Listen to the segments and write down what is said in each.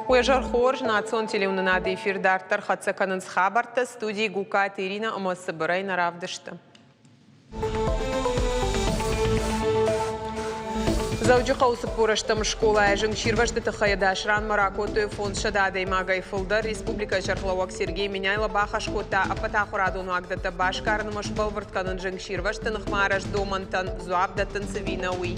Уе зӕр хорз, национ телеуынынады эфир дарддӕр хӕццӕ кӕнынц хабӕрттӕ студийы Гукаты Иринӕ ӕмӕ цыбырӕй нӕ равдысты. Дзӕуджыхъӕуы 48-ӕм скъолайы зынгсирвӕзты тыххӕй ӕдас ранмӕ ракодтой 500 адӕймагӕй фылдӕр. Республикӕйы сӕргълӕууӕг Сергей Меняйло бахӕс кодта ӕппӕт ахуырадон уагдӕттӕ басгарын ӕмӕ сбӕлвырд кӕнын зынгсирвӕзты ныхмӕ арӕзт домӕнтӕн дзуапп дӕттынц ӕви нӕ, уый.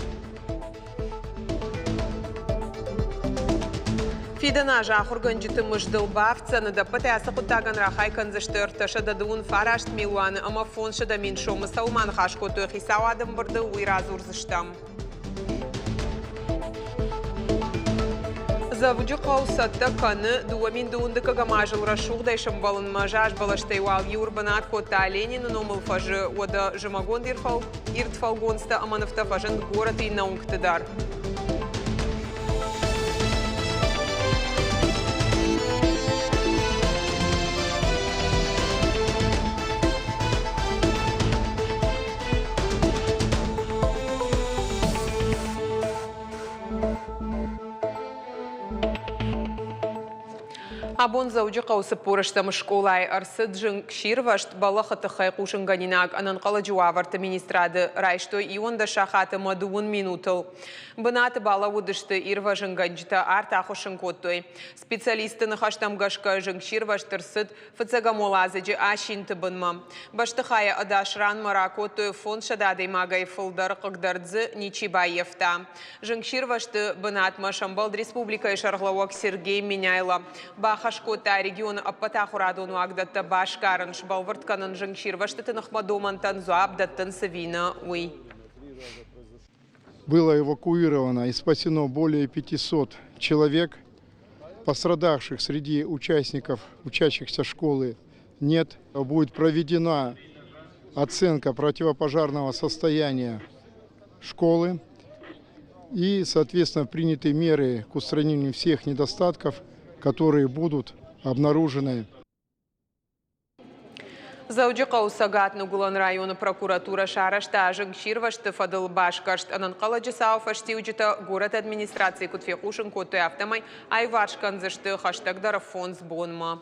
Фидӕн аз ахуыргӕнджыты мыздыл бафтдзӕн, ӕдӕппӕт ацы хъуыддагӕн рахай кӕндзысты 339 милуаны ӕмӕ 500 мин сомы. Цӕуыл ма ныхас кодтой хицауады ӕмбырды, уый радзурдзыстӕм. Дзӕуджыхъӕу цӕттӕ кӕны 2000 дыккӕгӕм азыл рӕсугъдӕй сӕмбӕлынмӕ. Заз бӕлӕстӕй уал иу ӕрбынат кодта Ленины номыл фӕзы. Уӕдӕ зымӕгон ирд фӕлгонцтӕ ӕмӕ нывтӕ фӕзынд горӕты иннӕ уынгты дӕр. Абон Дзӕуджыхъӕуы 40-ӕм скъолайы ӕрцыд зынгсирвӕзт. Бӕллӕхы тыххӕй хъусынгӕнинаг ӕнӕнхъӕлӕджы уавӕрты министрады райстой 11 сахаты ӕмӕ дыууын минутыл. Бынаты балӕууыдысты ирвӕзынгӕнджытӕ, арт ахуыссын кодтой. Специалистты ныхӕстӕм гӕсгӕ зынгсирвӕзт ӕрцыд фыццӕгӕм уӕладзыджы асинты бынмӕ. Бӕстыхайы ӕдас ранмӕ ракодтой 500 адӕймагӕй фылдӕр, хъыгдӕрд дзы ничи баййӕфта. Зынгсирвӕзты бынатмӕ сӕмбӕлд республикӕйы сӕргълӕууӕг Сергей Меняйло. Бахӕс кодта регионы ӕппӕт ахуырадон уагдӕттӕ басгарын, сбӕлвырд кӕнын зынгсирвӕзтыты ныхмӕ домӕнтӕн дзуапп дӕттын цы ви нӕ, уый. Было эвакуировано и спасено более 500 человек. Пострадавших среди участников, учащихся школы нет. Будет проведена оценка противопожарного состояния школы и, соответственно, приняты меры к устранению всех недостатков, которые будут обнаружены. Дзӕуджыхъӕуы Цӕгат-Ныгуылӕн районы прокуратурӕ сарӕзта зынгсирвӕзты фӕдыл басгӕрст. Ӕнӕнхъӕлӕджы цауы фӕстиуджытӕ горӕты администрацийы куыд фехъусын кодтой, афтӕмӕй аиуварс кӕндзысты хӕстӕгдӕр фондз бонмӕ.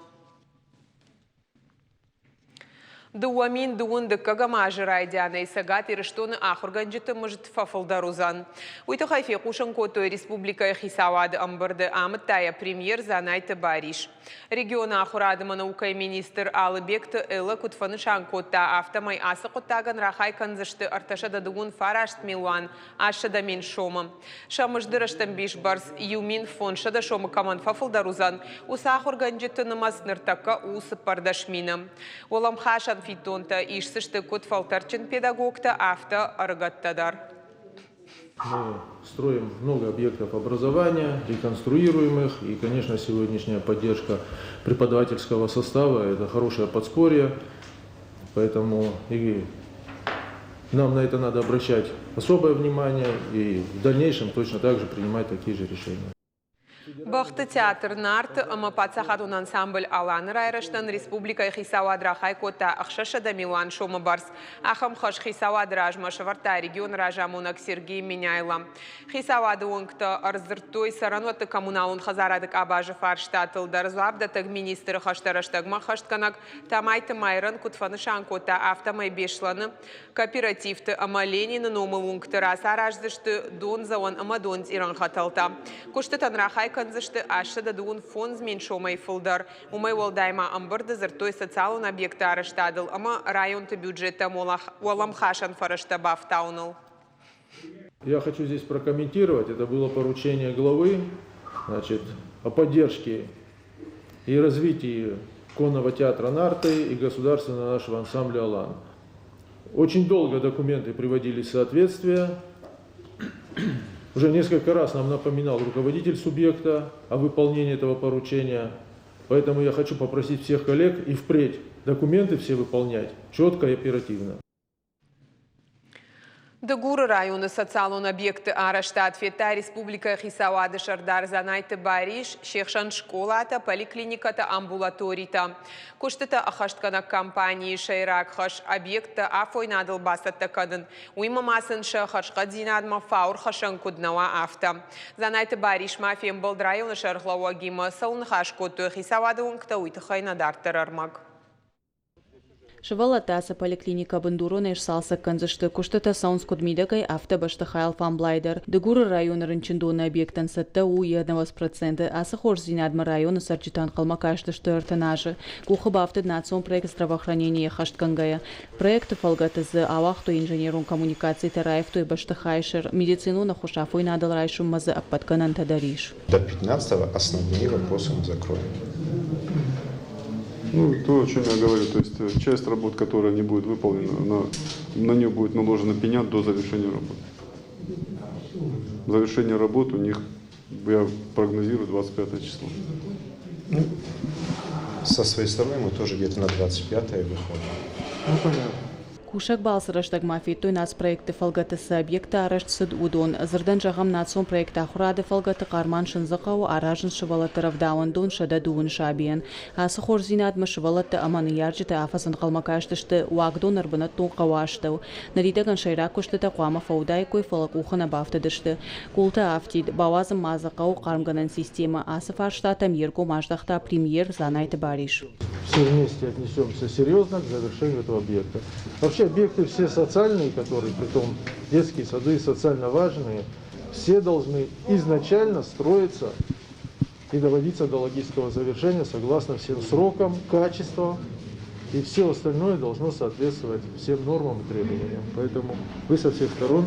2000 дыккӕгӕм азы райдианӕй Цӕгат Ирыстоны ахуыргӕнджыты мызд фӕфылдӕр уыдзӕн. Уый тыххӕй фехъусын кодтой республикӕйы хицауады ӕмбырды, амыдта йӕ премьер Дзанайты Барис. Регионы ахуырады ӕмӕ наукӕйы министр Алыбегты Эллӕ куыд фӕнысан кодта, афтӕмӕй ацы хъуыддагӕн рахай кӕндзысты 339 милуан 800 мин сомы. Сӕ мызды рӕстӕмбис бӕрц 1500 сомы кӕмӕн фӕфылдӕр уыдзӕн, уыцы ахуыргӕнджыты нымӕц ныртӕккӕ у 14 мины. Уӕлӕмхасӕн фиддонтӕ исдзысты куыд фӕлтӕрдджын педагогтӕ, афтӕ ӕрыгӕттӕ дӕр. Мы строим много объектов образования, реконструируем их. И, конечно, сегодняшняя поддержка преподавательского состава – это хорошее подспорье. Поэтому и нам на это надо обращать особое внимание и в дальнейшем точно так же принимать такие же решения. Бӕхты театр Нарты ӕмӕ паддзахадон ансамбль Алан-ы райрӕзтӕн республикӕйы хицауад рахай кодта 600 милуан сомы бӕрц. Ахӕм хӕс хицауады размӕ сӕвӕрдта регионы разамонӕг Сергей Меняйло. Хицауады уӕнгтӕ ӕрдзырдтой цӕрӕнуӕтты коммуналон хӕдзарады къабазы фарстатыл дӕр. Дзуапдӕттӕг министры хӕстӕ рӕстӕгмӕ ӕххӕстгӕнӕг Тамайты Майрӕн куыд фӕнысан кодта, афтӕмӕй Беслӕны Кооперативты ӕмӕ Ленины номыл уынгты рацараздзысты дондзӕуӕн ӕмӕ донцъирӕн хӕтӕлтӕ. Куыстытӕн рахай кӕндзысты 825 мин сомӕй фылдӕр. Уымӕй уӕлдай ма ӕмбырды дзырдтой социалон объектты арӕзтадыл ӕмӕ районты бюджеттӕм уӕлӕмхасӕн фӕрӕзтӕ бафтауыныл. Я хочу здесь прокомментировать, это было поручение главы, значит, о поддержке и развитии конного театра «Нарты» и государственного нашего ансамбля «Алан». Очень долго документы приводились в соответствие. Уже несколько раз нам напоминал руководитель субъекта о выполнении этого поручения. Поэтому я хочу попросить всех коллег и впредь документы все выполнять четко и оперативно. Дыгуры районы социалон объектты арӕзтад федта республикӕйы хицауады сӕрдар Дзанайты Барис, се хсӕн скъолатӕ, поликлиникӕтӕ, амбулаторитӕ. Куыстытӕ ӕххӕстгӕнӕг компанийы сӕйраг хӕс объекттӕ афойнадыл бацӕттӕ кӕнын, уыимӕ ма сын сӕ хӕрзхъӕддзинадмӕ фау ӕрхӕссӕн куыд нӕ уа, афтӕ. Дзанайты Барис ма фембӕлд районы сӕргълӕууӕгимӕ, цӕуыл ныхас кодтой хицауады уӕнгтӕ, уый тыххӕй нӕ дарддӕр ӕрмӕг. Сывӕллӕттӕ ацы поликлиникӕ бындуронӕй сцалцӕг кӕндзысты. Куыстытӕ цӕуынц куыд мидӕгӕй, афтӕ бӕстыхайы алфамблай дӕр. Дыгуры районы рынчындоны объектӕн цӕттӕ у йӕ 90%. Ацы хорздзинадмӕ районы цӕрджытӕ ӕнхъӕлмӕ кастысты 30 азы. Къухы бафтыд национ проект здравоохранение ӕххӕстгӕнгӕйӕ. Проекты фӕлгӕты дзы ауагътой инженерон коммуникацитӕ, раивтой бӕстыхайы сӕр, медицинон ӕххуыс афойнадыл райсынмӕ дзы ӕппӕт гӕнӕнтӕ дӕр ис. До 15-го основные вопросы мы закроем. Ну, то, о чем я говорю, то есть часть работ, которая не будет выполнена, на нее будет наложена пеня до завершения работ. Завершение работ у них, я прогнозирую, 25 число. Ну, со своей стороны мы тоже где-то на 25 выходим. Ну, понятно. Кусӕг балцы рӕстӕг ма федтой нацпроекты фӕлгӕты цы объекттӕ арӕзт цыд, уыдон. Дзырдӕн зӕгъӕм, национ проект Ахуырады фӕлгӕты Хъарман-Сындзыхъӕуы аразынц сывӕллӕтты рӕвдауӕндон 110 сабийӕн. Ацы хорздзинадмӕ сывӕллӕттӕ ӕмӕ ныййарджытӕ афӕдз ӕнхъӕлмӕ кастысты уагдон ӕрбынӕттон хъӕуы астӕу. Ныридӕгӕн сӕйраг куыстытӕ хъуамӕ фӕуыдаиккой, фӕлӕ къухы нӕ бафтыдысты. Къултӕ афтид, бауадзын ма дзы хъӕуы хъармгӕнӕн системӕ. Ацы фарстатӕм йе ргом аздӕхта премьер Дзанайты Барис. Все вместе отнесемся серьезно к завершению этого объекта. Вообще объекты все социальные, которые, притом детские сады социально важные, все должны изначально строиться и доводиться до логического завершения согласно всем срокам, качеству, и все остальное должно соответствовать всем нормам и требованиям. Поэтому вы со всех сторон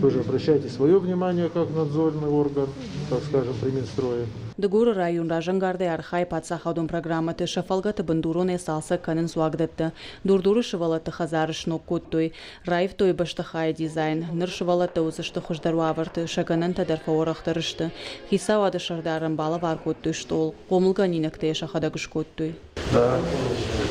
тоже обращайте свое внимание как надзорный орган, так скажем, при Минстрое. Дыгуры район разӕнгардӕй архайы паддзахадон программӕты, сӕ фӕлгӕты бындуронӕй цалцӕг кӕнынц уагдӕттӕ. Дур-Дуры сывӕллӕтты хӕдзары сног кодтой, раивтой бӕстыхайы дизайн. Ныр сывӕллӕттӕ уыдзысты хуыздӕр уавӕрты, сӕ гӕнӕнтӕ дӕр фӕуӕрӕхдӕр сты. Хицауады сӕрдарӕн балӕвар кодтой стъол, хъомылгӕнинӕгтӕ йӕ сӕхӕдӕг скодтой. Да.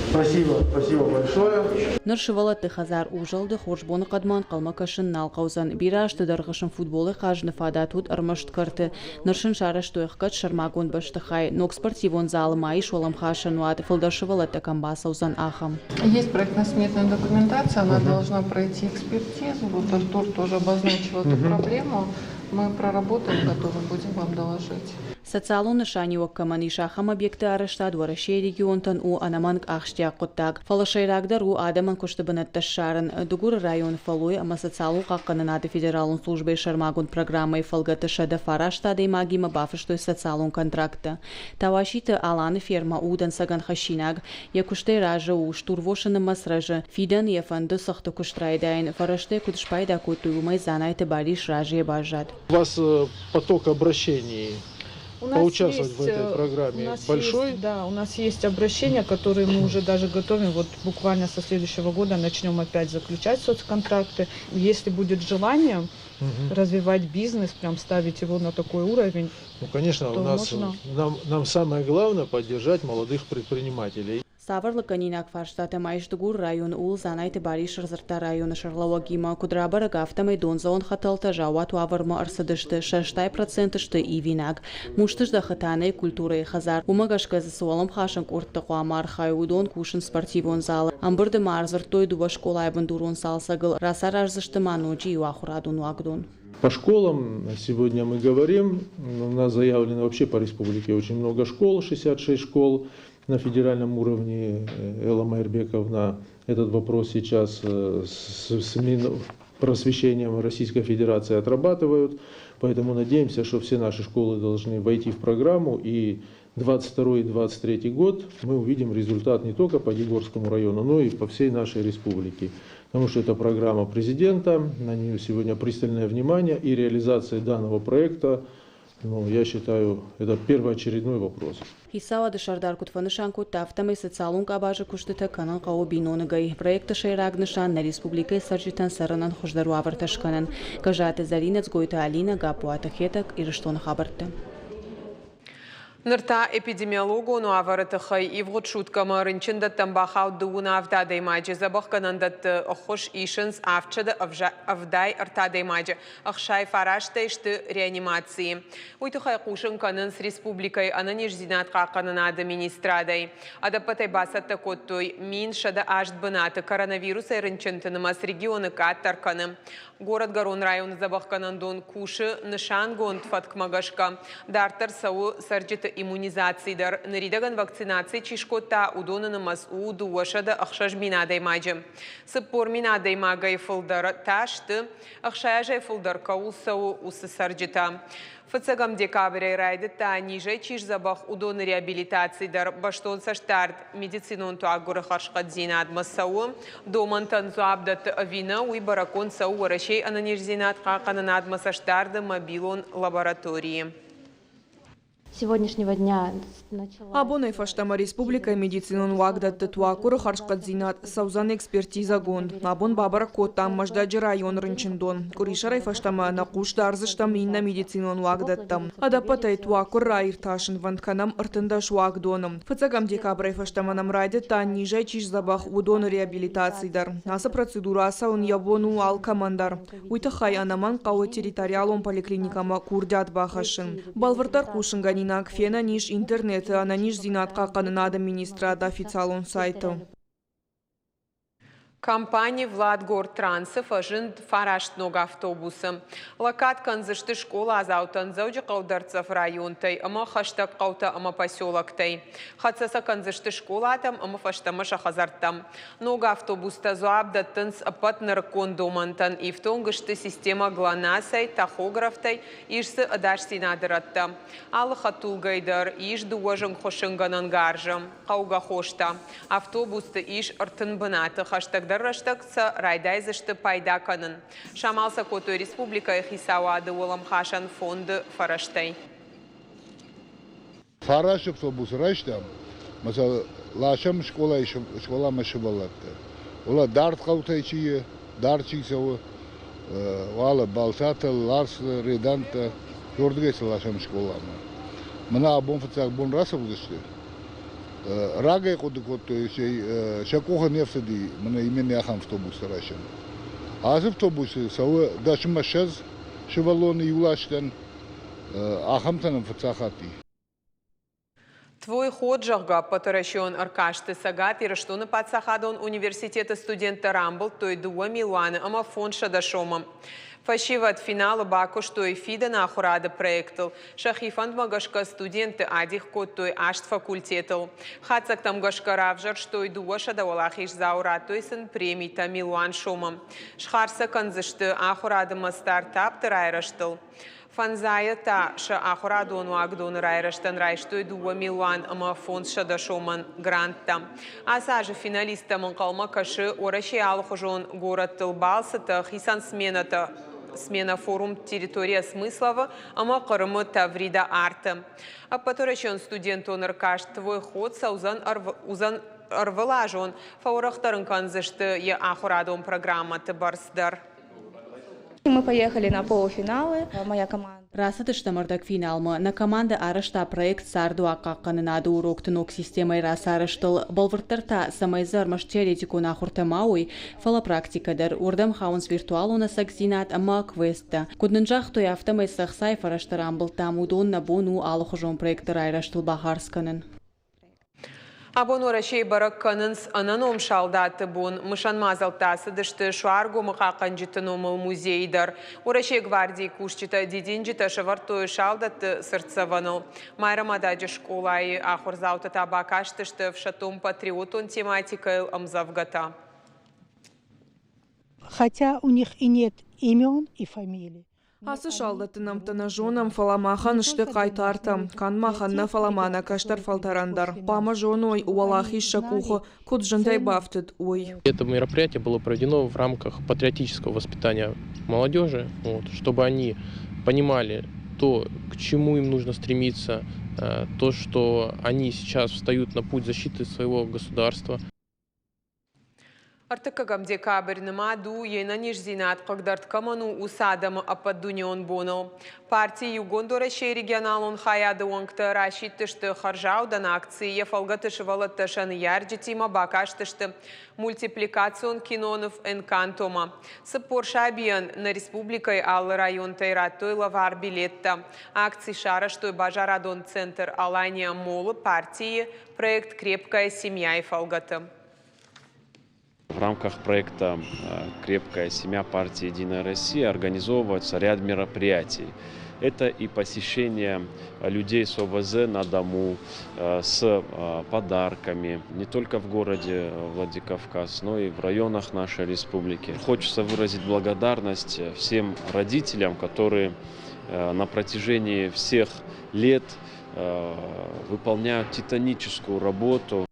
Спасибо, спасибо большое. Ныр сывӕллӕтты хӕдзар узӕлды хорз боныхъӕдмӕ ӕнхъӕлмӕ кӕсын нал хъӕудзӕн. Бирӕ азты дӕргъы сын футболӕй хъазыны фадат уыд ӕрмӕст кӕрты. Ныр сын сарӕзтой ӕхгӕд сӕрмагонд бӕстыхай. Ног спортивон залы ма ис уӕлӕмхасӕн уат, фылдӕр сывӕллӕттӕ кӕм бацӕудзӕн, ахӕм. Есть проектно-сметная документация, она должна пройти экспертизу. Вот Артур тоже обозначил эту проблему. Мы проработаем, готовы будем вам доложить. Социалон нысаниуӕг кӕмӕн ис, ахӕм объектты арӕзтад Уӕрӕсейы регионтӕн у ӕнӕмӕнг ахсджиаг хъуыддаг. Фӕлӕ сӕйрагдӕр у адӕмӕн куысты бынӕттӕ ссарын. Дыгуры районы фӕллой ӕмӕ социалон хъахъхъӕнынады федералон службӕйы сӕрмагонд программӕйы фӕлгӕты 109 адӕймагимӕ бафыстой социалон контракттӕ. Тауаситы Аланы фермӕ у дӕнцӕгӕн хӕссинаг. Йӕ куыстӕй разы у, стурвосы нымӕц рӕзы. Фидӕны йӕ фӕнды цыхты куыст райдайын. Фӕрӕзтӕй куыд спайда кодтой, уымӕй Дзанайты Барис разыйӕ баззад. У вас поток обращений У нас поучаствовать есть, в этой программе у нас большой? Есть, да, у нас есть обращения, которые мы уже даже готовим. Вот буквально со следующего года начнем опять заключать соцконтракты. Если будет желание развивать бизнес, прям ставить его на такой уровень, Ну, конечно, то у нас можно. нам самое главное поддержать молодых предпринимателей. Цавӕр лыггӕнинаг фарстатӕ ма ис Дыгуры районы, ууыл Дзанайты Барис ӕрдзырдта районы сӕргълӕууӕгимӕ. Куыд рабӕрӕг, афтӕмӕй дондзӕуӕн хӕтӕлтӕ заууат уавӕрмӕ ӕрцыдысты, сӕ 80% сты ивинаг. Мустыздӕхы та нӕй культурӕйы хӕдзар. Уымӕ гӕсгӕ дзы цы уӕлӕмхасӕн къордтӕ хъуамӕ архайой, уыдон кусынц спортивон залы. Ӕмбырды ма ӕрдзырдтой дыууӕ скъолайы бындурон цалцӕгыл, рацараздзысты ма ноджы иу ахуырадон уагдон. По школам сегодня мы говорим, у нас заявлено вообще по республике очень много школ, 66 школ на федеральном уровне. Элла Майрбековна этот вопрос сейчас с Минпросвещением Российской Федерации отрабатывают, поэтому надеемся, что все наши школы должны войти в программу, и 22 и 23 год мы увидим результат не только по Дигорскому району, но и по всей нашей республике. Потому что это программа президента, на нее сегодня пристальное внимание, и реализация данного проекта, ну, я считаю, это первоочередной вопрос. Хицауады сӕрдар куыд фӕнысан кодта, афтӕмӕй социалон къабазы куыстытӕ кӕнын хъӕуы биноныгӕй. Проекты сӕйраг нысан нӕ республикӕйы цӕрджытӕн цӕрынӕн хуыздӕр уавӕртӕ скӕнын. Гӕззаты Зӕринӕ, Дзгойты Алинӕ, Гаппуаты Хетӕг, Ирыстоны хабӕрттӕ. Ныр та эпидемиологон уавӕры тыххӕй ивгъуыд суткӕмӕ рынчындӕттӕм бахауд дыууын авд адӕймаджы. Дзӕбӕхгӕнӕндӕтты ӕххуыс исынц 773 адӕймаджы, 69-ӕй сты реанимацийы. Уый тыххӕй хъусын кӕнынц республикӕйы ӕнӕниздзинад хъахъхъӕнынады министрадӕй. Ӕдӕппӕтӕй бацӕттӕ кодтой 1108 бынаты. Коронавирусӕй рынчынты нымӕц регионы къаддӕр кӕны. Горӕтгӕрон районы дзӕбӕхгӕнӕндон кусы нысангонд фӕткмӕ гӕсгӕ. Дарддӕр цӕуы цӕрджыты иммунизаци дӕр. Ныридӕгӕн вакцинаци чи скодта, уыдоны нымӕц у 206 000 адӕймаджы. 40 000 адӕймагӕй фылдӕр та сты, 60 азӕй фылдӕр кӕуыл цӕуы, уыцы цӕрджытӕ. Фыццӕгӕм декабрӕй райдыдта, низӕй чи сдзӕбӕх, уыдоны реабилитаци дӕр. Бӕстон цӕстдард медицинон туаггуыры хӕрзхъӕддзинадмӕ цӕуы. Домӕнтӕн дзуапп дӕтты ӕви нӕ, уый бӕрӕггонд цӕуы Уӕрӕсейы ӕнӕниздзинад хъахъхъӕнынадмӕ цӕстдарды мобилон лабораторийы. Сегодняшнего дня начала. Абонӕй фӕстӕмӕ республикӕйы медицинон уагдӕтты туаггуыры хӕрзхъӕддзинад цӕудзӕн экспертизӕгонд. Абон бабӕрӕг кодтам Мӕздӕджы районы рынчындон. Къуырисӕрӕй фӕстӕмӕ нӕ хъус дардзыстӕм иннӕ медицинон уагдӕттӕм. Ӕдӕппӕтӕй туаггуыр раиртасынвӕнд кӕнӕм 13 уагдоны. Фыццӕгӕм декабрӕй фӕстӕмӕ нӕм райдыдта, низӕй чи сдзӕбӕх, уыдоны реабилитаци дӕр. Ацы процедурӕ ацӕуын йӕ бон у алкӕмӕн дӕр. Уый тыххӕй ӕнӕмӕнг хъӕуы территориалон поликлиникӕмӕ курдиат бахӕссын. Бӕлвырддӕр хъусынгӕнинаг фенӕн ис интернеты ӕнӕниздзинад хъахъхъӕнынады министрады официалон сайты. Компани «Владгортранс»-ы фӕзынд фараст ног автобусы. Лӕггад кӕндзысты скъоладзаутӕн Дзӕуджыхъӕуы дӕрддзӕф районтӕй ӕмӕ хӕстӕг хъӕутӕ ӕмӕ поселоктӕй. Хӕццӕ сӕ кӕндзысты скъолатӕм ӕмӕ фӕстӕмӕ сӕ хӕдзӕрттӕм. Ног автобустӕ дзуапп дӕттынц ӕппӕт нырыккон домӕнтӕн. Ифтонг сты системӕ ГЛОНАСС-ӕй, тахографтӕй, ис дзы ӕдасдзинады рӕттӕ. Алы хӕдтулгӕйы дӕр ис дыууӕ зынгхуыссынгӕнӕн гарзы, хъӕугӕ хостӕ. Автобусты ис 30 бынаты. Хӕстӕгдӕр рӕстӕг сӕ райдайдзысты пайда кӕнын. Самал сӕ кодтой республикӕйы хицауады уӕлӕмхасӕн фонды фӕрӕзтӕй. Фараст автобусы райстам, ӕмӕ сӕ ласӕм скъолайы скъоламӕ сывӕллӕтты. Уӕлӕ дард хъӕутӕй чи и, дард чи цӕуы, уӕлӕ Балцатӕ, Ларсы, Редантӕ, уырдыгӕй сӕ ласӕм скъоламӕ. Мӕнӕ абон фыццаг бон рацӕудзысты. Рагӕй хъуыды кодтой, сӕ къухы не фтыди, мӕнӕ именно ахӕм автобустӕ райсӕм. Ацы автобусы цӕуы 10 ӕмӕ 20 сывӕллоны иу ластӕн, ахӕмтӕ нӕм фыццаг хатт и. Твой ход, зӕгъгӕ, ӕппӕтуӕрӕсеон ӕркасты Цӕгат Ирыстоны паддзахадон университеты студенттӕ рамбылдтой 2 500 000 сомы. Фӕсивӕд финалы бакуыстой фидӕны ахуырады проектыл. Сӕхи фӕндмӕ гӕсгӕ студентты адих кодтой аст факультетыл. Хатдзӕгтӕм гӕсгӕ равзӕрстой 200 уӕлахиздзауы, радтой сын премитӕ милуан сомы. Схардз сӕ кӕндзысты ахуырады ӕмӕ стартапты райрӕзтыл. Фӕндзайӕ та сӕ ахуырадон уагдоны райрӕзтӕн райстой 2 500 000 сомӕн гранттӕ. Ацы азы финалисттӕм ӕнхъӕлмӕ кӕсы Уӕрӕсейы алыхуызон горӕттыл балцытӕ, хицӕн сменӕтӕ сменӕ форум «Территория смыслов»-ы ӕмӕ Хъырымы Таврида Арты. Ӕппӕтуӕрӕсеон студентон ӕркаст «Твой ход» цӕудзӕн уыдзӕн ӕрвылазон, фӕуӕрӕхдӕр ын кӕндзысты йӕ ахуырадон программӕты бӕрц дӕр. Мы поехали на полуфиналы. Моя команда. Рацыдыстӕм ӕрдӕгфиналмӕ. Нӕ командӕ арӕзта проект цардуаг хъахъхъӕнынады урокты ног системӕйы рацарӕзтыл. Бӕлвырддӕр та, цӕмӕй дзы ӕрмӕст теоретикон ахуыртӕ ма уой, фӕлӕ практикӕ дӕр. Уырдӕм хауынц виртуалон ӕцӕгдзинад ӕмӕ квесттӕ. Куыд нын загътой, афтӕмӕй цы ӕхцайы фӕрӕзтӕ рамбылдтам, уыдон нӕ бон у алыхуызон проектты райрӕзтыл бахардз кӕнын. Абон Уӕрӕсейы бӕрӕг кӕнынц ӕнӕном салдаты бон. Мысӕн мадзӕлттӕ ацыдысты Суаргомы хъахъхъӕнджыты номыл музейы дӕр. Уӕрӕсейы гвардийы кусджытӕ дидинджытӕ сӕвӕрдтой салдӕтты цыртдзӕвӕныл. Майрӕмададжы скъолайы ахуырдзаутӕ та бакастысты ӕфсӕддон-патриотон тематикӕйыл ӕмдзӕвгӕтӕ. Хотя у них и нет имен и фамилий. Ацы салдӕтты нӕмттӕ нӕ зонӕм, фӕлӕ махӕн сты хъайтартӕ. Канд махӕн нӕ, фӕлӕ ма нӕ кӕстӕр фӕлтӕрӕн дӕр. Хъуамӕ зоной, уӕлахиз сӕ къухы куыд зынтӕй бафтыд, уый. Это мероприятие было проведено в рамках патриотического воспитания молодежи, вот, чтобы они понимали то, к чему им нужно стремиться, то, что они сейчас встают на путь защиты своего государства. Ӕртыккӕгӕм декабрь нымад у, йе нӕниздзинад хъыгдӕрд кӕмӕн у, уыцы адӕмы ӕппӕтдунеон боныл. Парти Иугонд Уӕрӕсейы регионалон хайады уӕнгтӕ расидтысты хӕрзаудӕн акци. Йӕ фӕлгӕты сывӕллӕттӕ сӕ ныййарджытимӕ бакастысты мультипликацион киноныв «Энканто-мӕ». 40 сабийӕн нӕ республикӕйы алы районтӕй радтой лӕвар билеттӕ. Акци сарӕзтой базарадон центр «Алания Молл-ы» партийы проект «Крепкая семья»-йы фӕлгӕты. В рамках проекта «Крепкая семья» партии «Единая Россия» организовывается ряд мероприятий. Это и посещение людей с ОВЗ на дому с подарками не только в городе Владикавказ, но и в районах нашей республики. Хочется выразить благодарность всем родителям, которые на протяжении всех лет выполняют титаническую работу.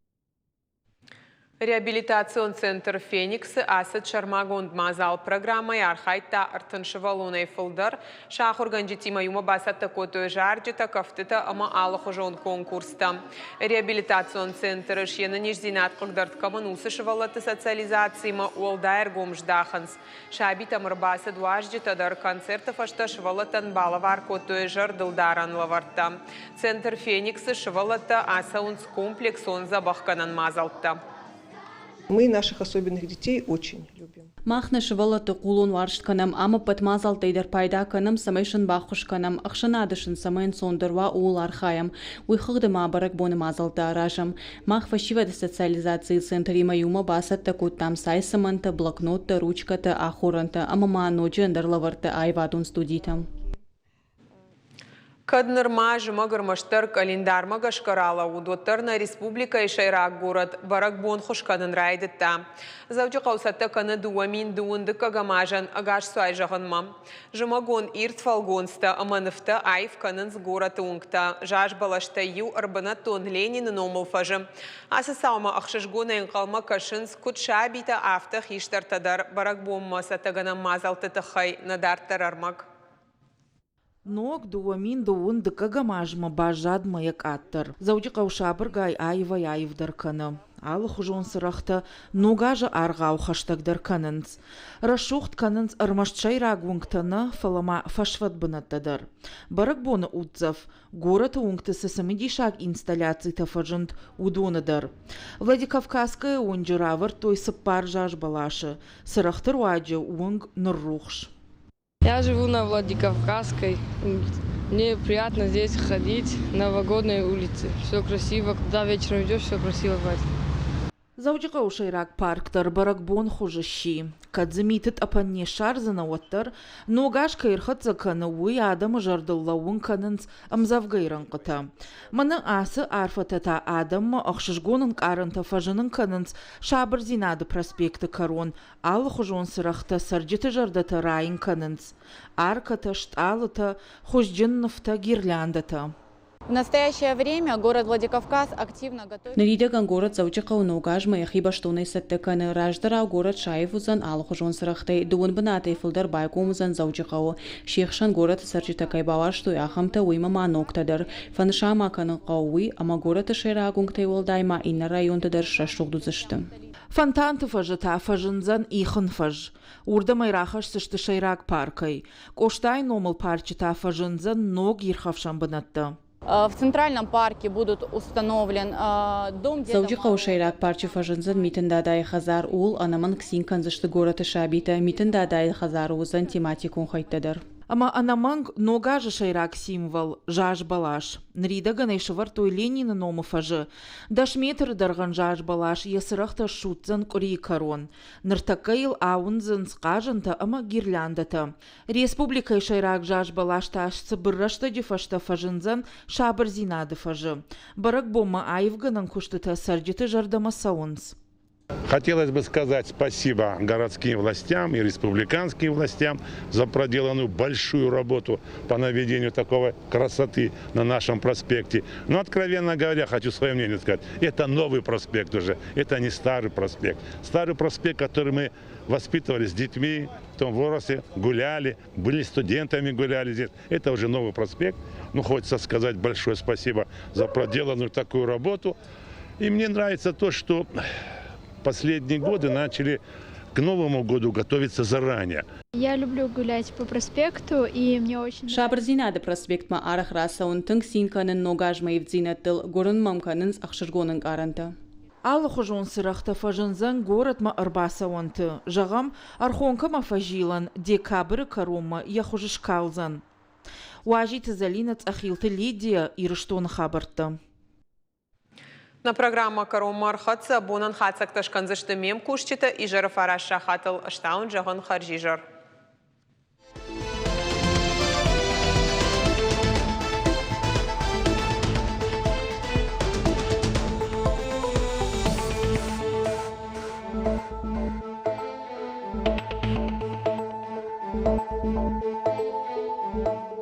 Реабилитацион центр «Феникс»-ы ацыд сӕрмагонд мадзал. Программӕйы архайдта 30 сывӕллонӕй фылдӕр. Сӕ ахуыргӕнджытимӕ иумӕ бацӕттӕ кодтой зарджытӕ, кӕфтытӕ ӕмӕ алыхуызон конкурстӕ. Реабилитацион центры се нӕниздзинад хъыгдӕрд кӕмӕн, уыцы сывӕллӕтты социализацимӕ уӕлдай ӕргом здахынц. Сабитӕм ӕрбацыд уазджытӕ дӕр. Концерты фӕстӕ сывӕллӕттӕн балӕвар кодтой зӕрдылдарӕн лӕвӕрттӕ. Центр «Феникс»-ы сывӕллӕттӕ ацӕуынц комплексон дзӕбӕхгӕнӕн мадзӕлттӕ. Мы наших особенных детей очень любим. Мах нӕ сывӕллӕтты хъулон уарзт кӕнӕм, ам ӕппӕт мадзӕлттӕй дӕр пайда кӕнӕм, цӕмӕй сын баххуыс кӕнӕм, ӕхсӕнады сын цӕмӕй ӕнцондӕр уа, ууыл архайӕм. Уый хыгъды ма бӕрӕгбоны мадзӕлттӕ аразӕм. Мах фӕсивӕды социализацийы центримӕ иумӕ бацӕттӕ кодтам цайцымӕнтӕ, блокноттӕ, ручкӕтӕ, ахорӕнтӕ ӕмӕ ма ноджы ӕндӕр лӕвӕрттӕ аивадон студитӕм. Кӕд нырма зымӕг ӕрмӕстдӕр къӕлиндармӕ гӕсгӕ ралӕууыд, уӕддӕр нӕ республикӕйы сӕйраг горӕт бӕрӕгбонхуыз кӕнын райдыдта. Дзӕуджыхъӕу цӕттӕ кӕны 2020 дыккӕгӕм азӕн ӕгасцуай зӕгъынмӕ. Зымӕгон ирд фӕлгонцтӕ ӕмӕ нывтӕ аив кӕнынц горӕты уынгтӕ. Заз бӕлӕстӕй иу ӕрбынӕттон Ленины номыл фӕзы. Ацы цаумӕ ӕхсызгонӕй ӕнхъӕлмӕ кӕсынц куыд сабитӕ, афтӕ хистӕртӕ дӕр. Бӕрӕгбонмӕ цӕттӕгӕнӕн мадзӕлтты тыххӕй нӕ дарддӕр ӕрмӕг. Ног 2020 дыккӕгӕм азмӕ баззад мӕйӕ къаддӕр. Дзӕуджыхъӕу сабыргай аивӕй-аивдӕр кӕны. Алыхуызон цырӕгътӕ ног азы аргъау хӕстӕгдӕр кӕнынц. Рӕсугъд кӕнынц ӕрмӕст сӕйраг уынгтӕ нӕ, фӕлӕ ма фӕсвӕд бынӕттӕ дӕр. Бӕрӕгбоны уддзӕф, горӕты уынгты цы цымыдисаг инсталляцитӕ фӕзынд, уыдоны дӕр. Владикавказская уынджы равӕрдтой цыппар заз бӕласы. Цырӕгъты руаджы уынг ныррухс. Я живу на Владикавказской. Мне приятно здесь ходить, на новогодной улице. Все красиво, когда вечером идешь, все красиво бывает. Дзӕуджыхъӕуы сӕйраг парк дӕр бӕрӕгбонхуыз сси. Кӕд дзы миты тъӕпӕн не ссардзынӕ, уӕддӕр ног аз кӕй ӕрхӕццӕ кӕны, уый адӕмы зӕрдыл лӕууын кӕнынц ӕмдзӕвгӕйы рӕнхъытӕ. Мӕнӕ ацы арфӕтӕ та адӕммӕ ӕхсызгон ӕнкъарӕнтӕ фӕзынын кӕнынц Сабырдзинады проспекты кӕрон Алыхуызон цырӕгътӕ цӕрджыты зӕрдӕтӕ райын кӕнынц. Аркӕтӕ, стъалытӕ, хуызджын нывтӕ, гирляндӕтӕ. В настоящее время город Владикавказ активно готовит. Ныридӕгӕн город Дзӕуджыхъӕуы ног азмӕ йӕхи бӕстонӕй цӕттӕ кӕны. Раздӕрау горӕт саив уыдзӕн алыхуызон цырӕгътӕй. Дыууын бынатӕй фылдӕр байгом уыдзӕн Дзӕуджыхъӕуы. Се хсӕн горӕты цӕрджытӕ кӕй бауарзтой, ахӕмтӕ, уыимӕ ма ногтӕ дӕр. Фӕнысан ма кӕнын хъӕуы уый, ӕмӕ горӕты сӕйраг уынгтӕй уӕлдай ма иннӕ районты дӕр срӕсугъд уыдзысты. Фонтанты фӕзы та фӕзындзӕн ихын фӕз. Уырдӕм ӕй рахӕсдзысты сӕйраг паркӕй. Къостайы номыл парчы та фӕзындзӕн ног ирхӕфсӕн бынӕттӕ. В Центральном парке будут установлен дом Деда Дзӕуджыхъӕуы сӕйраг парчы фӕзындзӕн Митын Дадайы хӕдзар. Ууыл ӕнӕмӕнг цин кӕндзысты горӕты сабитӕ. Митын Дадайы хӕдзары уыдзӕн тематикон хӕйттӕ дӕр. Ӕмӕ ӕнӕмӕнг ног азы сӕйраг символ – заз бӕлас. Ныридӕгӕн ӕй сӕвӕрдтой Ленины номы фӕзы. 10 метры дӕргъӕн заз бӕлас йӕ цырӕгътӕ ссудздзӕн къуырийы кӕрон. Ныртӕккӕ йыл ауындзынц хъазӕнтӕ ӕмӕ гирляндӕтӕ. Республикӕйы сӕйраг заз бӕлас та цыбыр рӕстӕджы фӕстӕ фӕзындзӕн Сабырдзинады фӕзы. Бӕрӕгбонмӕ аивгӕнӕн куыстытӕ цӕрджыты зӕрдӕмӕ цӕуынц. Хотелось бы сказать спасибо городским властям и республиканским властям за проделанную большую работу по наведению такой красоты на нашем проспекте. Но, откровенно говоря, хочу свое мнение сказать, это новый проспект уже, это не старый проспект. Старый проспект, который мы воспитывали с детьми в том возрасте, гуляли, были студентами, гуляли здесь. Это уже новый проспект. Ну, хочется сказать большое спасибо за проделанную такую работу. И мне нравится то, что Последние годы начали к Новому году готовиться заранее. Я люблю гулять по проспекту, и мне очень Сабырдзинады проспектмӕ арӕх рацӕуын, тынг цин кӕнын ног азмӕ ивддзинӕдтыл, гуырын мӕм кӕнынц ӕхсызгон ӕнкъарӕнтӕ. Алыхуызон цырӕгътӕ фӕзындзӕн горӕтмӕ ӕрбацӕуӕнты. Зӕгъӕм, Архонкӕмӕ фӕзилӕн декабры кӕронмӕ йӕ хуыз скалдзӕн. Уазиты Зӕлинӕ, Цъӕхилты Лидия, Ирыстоны хабӕрттӕ. Нӕ программӕ кӕронмӕ ӕрхӕццӕ. Бонӕн хатдзӕгтӕ скӕндзысты ме мкусджытӕ изӕры фараст сахатыл. Ӕз та уын зӕгъын хӕрзизӕр.